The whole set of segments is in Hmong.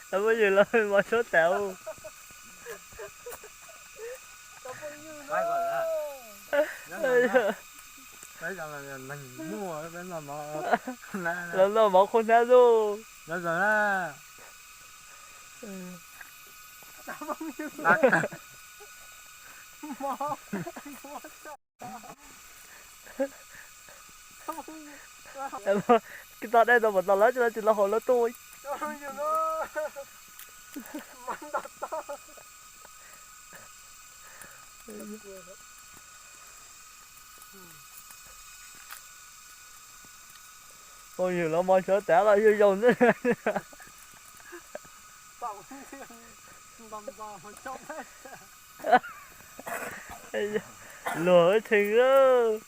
Phooj ywg los mos tshua tas. Los noj mov qhua hnab lauj. Kis tog dej tau pom tau lawm, tsis tau los hauv lawv tuaj. Phooj ywg los mos tshua tas los yog yau ntag. Luag cheej lawm.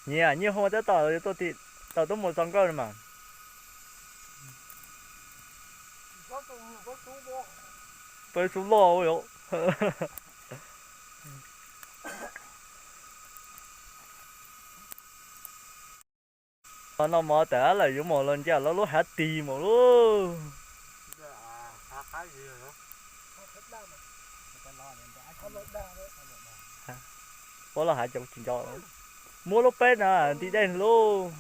Nyias nyias hu tab tom tuaj tim, tau tuaj mus txog nkawj no mas. Peb sub loj yom. Noj mov tas lawm yuav mus los ncaim lawv lub hav tis mus lauj. Puab los hav coob tsis nco, muab lub peb na nti dej lauj.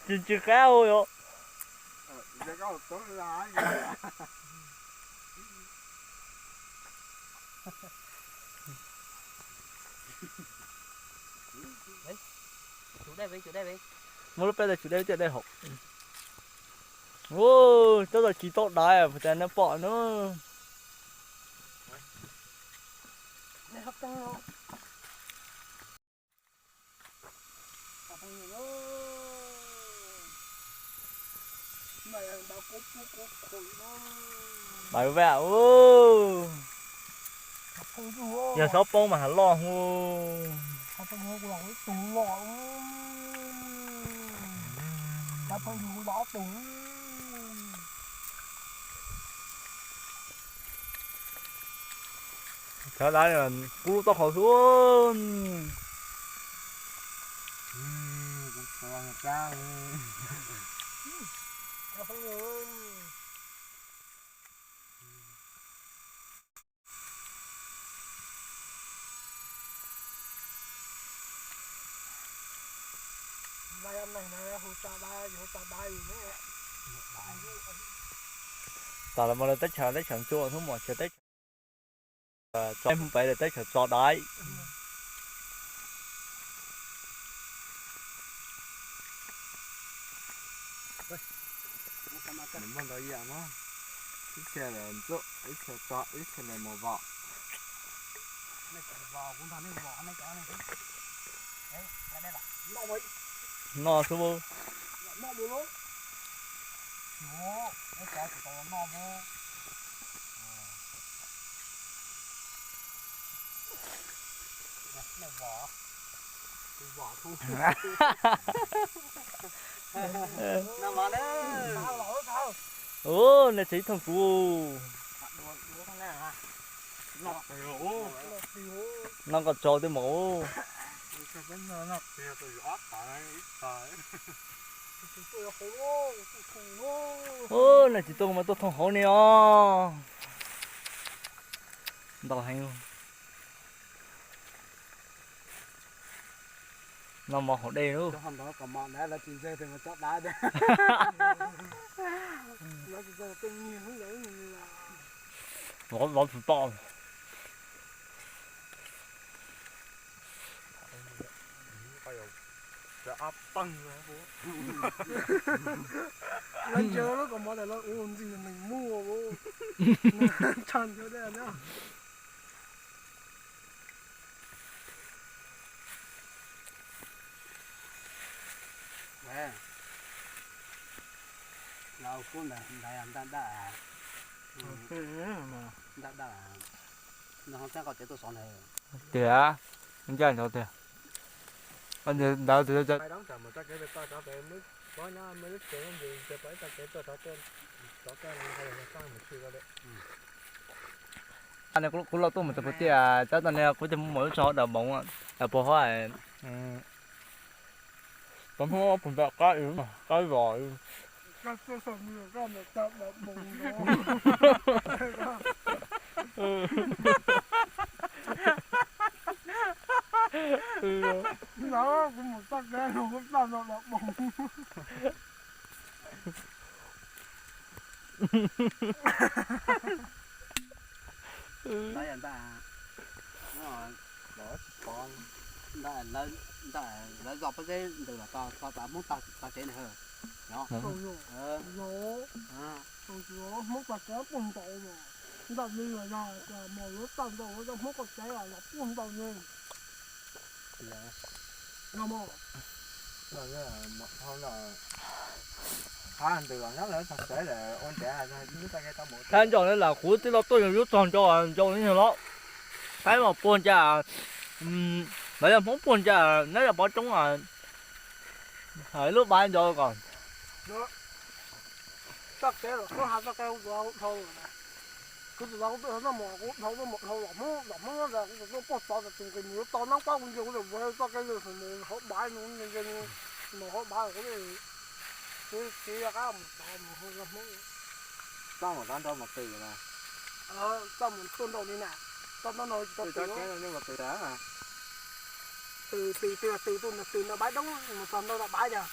Tsis tsis qab hu yom. Muab lub peb tau tsum dej tiaj dej haum. Ub, cov tau kis tau daiv puas tas nej pom na. Daiv vam ub. Yog xob poob mas hav loj hu. Cov daiv kub lub taub hau xwb. Tam los mus lawv teb chaws, teb chaws ntsuab thub mos tsis teb chaws, tso peb lawv teb chaws tso daiv. Muaj ntau yam no, ib txhia ntxuaj, ib txhia tso, ib txhia mus vom. Noj xwb. Ub, nej tsev thooj kuv. Noj koj tso twb mus. Ub, nej tsis tuaj mas tuaj thooj hauv ni os. Ntau heev. Noj mov haus dej lub. Lov tsis tau. Lawv ntsia lub kaus mov tas lawv ua ntxwg nees muaj, tshaj ntsuav dej na. Lawv kub ntawd ntawd ntaj daj, ntaj daj. Tiag, ncaj nraud tiag. Ntawd tiag. Kuv los tuaj mus txog puag tiaj, cov tag ne kuv tig mus lub tsho dawm moov, dawm puag hov. Cov Hmoob puag nram qab, qab zos. Kuv mus txoj kev los kuv txoj no dam moov. Ntawd yog ntag, ntag, lawv zos pob zeb ntws los txog tas Hmoob tag tsev na. Hmoob tag tsev puag nraud, nram li los yog mas yuav txawj ntau, yuav cov Hmoob tag tsev los puag nraud ne. Qab ntws los nyob lawv txog tsev lawm ua ntev. Thab ncaus ne lam kuv tij laug tuaj yus txog ncaus, ncaus li los qaib mas puag ncaj, lawv yog Hmoob puag ncaj nyob yog pov roob. Hais lub pab ncaus kom txoj kev los kuv has txoj kev kuv tus tau dhau lawm na. Kuv tus tau kuv tuaj noj mov kuv dhau tuaj mus dhau los Hmoob los Hmoob ntawd kuv tus tuaj puag tod tas tus nqis mus yuav tau nab pab kuv nce kuv tus mus txoj kev mus hauv Npaiv no nce nce mus hauv Npaiv kuv txiv qab mus tod mus hauv Hmoob. Txaj mus tod nrau mus qis, txaj mus tuaj nrau li na, txaj nrau no tsis tau qis. Qis twg twg twg twg ntawm twg ntawm Npaiv Doob mus txog nrau Npaiv tiag.